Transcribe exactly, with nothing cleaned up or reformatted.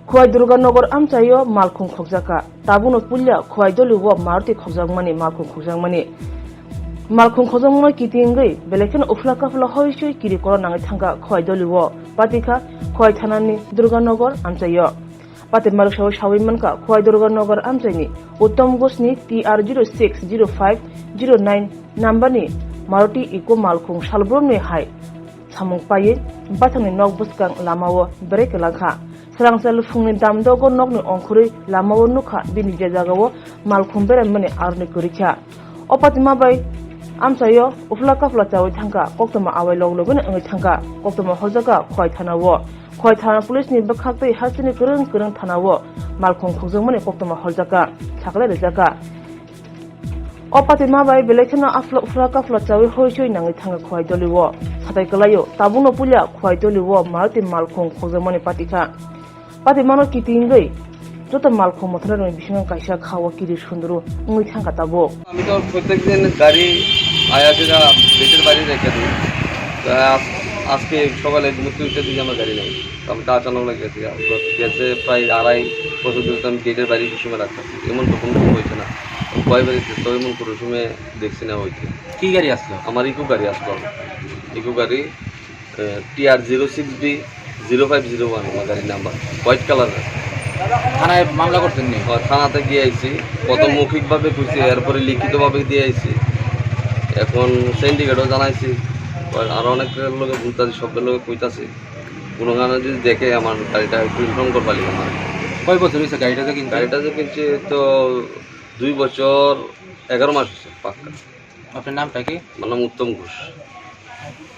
Khowai Durganagar amchaio malkhung khokjakha. Tabukno puila Khowai Doli o Maruti khokjakmani malkhung khokjakmani. Malkhung khokjakmano kiti wngwi belai kheno uphla kaphla hoi soi kiri koro nangwi thangkha Khowai Doli o. Patikha Khowai thanani Durganagar amchaio. Pati maruk sawi sawi mankha Khowai Durganagar amchaini Uttom Ghoshni T R zero six zero five zero nine numberni Maruti Eeco malkhung salbrumni hai samung paiwi baithangni nok bwskang lamao berai kwlangkha. Srangchal phungni damdogo nokni ongkhorwi lamao nukha bini je jagao malkhung beraimani aroni kwrwikha. O patima bai amchaio uphla kaphla chawi thangkha, koktwma awai log logino wngwi thangkha, koktwma horjakha Khowai thanao. Khowai thana police ni bwkhak tei hasteni kwrwng kwrwng thanao malkhung khokjakmani koktwma horjakha, sakhlai rwjakha. O patima bai belai kheno aphla uphla kaphla chawi hoi soi nangwi thangkha Khowai Doli o. Satai kwlaio, tabukno puila Khowai Doli o Maruti malkhung khokjakmani patikha. Patimano kiti wngwi joto malkhung mothornarokni bisingo kaisa kha o kiri sunduru wngwi thangkha tabuk. আমি তো প্রত্যেকদিন গাড়ি আয়া যেটা বেটের বাড়ি রেখে দিই। তো আজ-, আজকে সকালে ঘুম থেকে উঠে দেখি আমার গাড়ি নেই। তো আমি তো আচানক লাগে গেছি। গেছে প্রায় আড়াই বছর ধরে তো আমি গেটের বাইরে সবসময় রাখতাম। এমন তো কোনো সময় হয়েছে না। কয় বাড়িতে তো এমন কোনো সময় দেখছি না হয়েছে। কি গাড়ি আসলো? আমার ইকো গাড়ি আসলো। ইকো গাড়ি। TR zero six B zero five zero one আমার গাড়ির নাম্বার, হোয়াইট কালার। থানায় মামলা করছেন নি? থানাতে গিয়ে আইছি। প্রথম মৌখিকভাবে কইছি, এরপরে লিখিতভাবে দিয়ে আইছি। এখন সিন্ডিকেটও জানাইছি। আর অনেক লোকে বলতেছি, সব লোকে কইতাছি। কোনো কারণে যদি দেখে আমার গাড়িটা একটু ইনফর্ম করবা লাগে আমার। কয় বছর হয়েছে গাড়িটা যে কিনছেন? গাড়িটা যে কিনছি তো দুই বছর এগারো মাস হয়েছে পাক্কা। আপনার নামটা কি? আমার নাম উত্তম ঘোষ।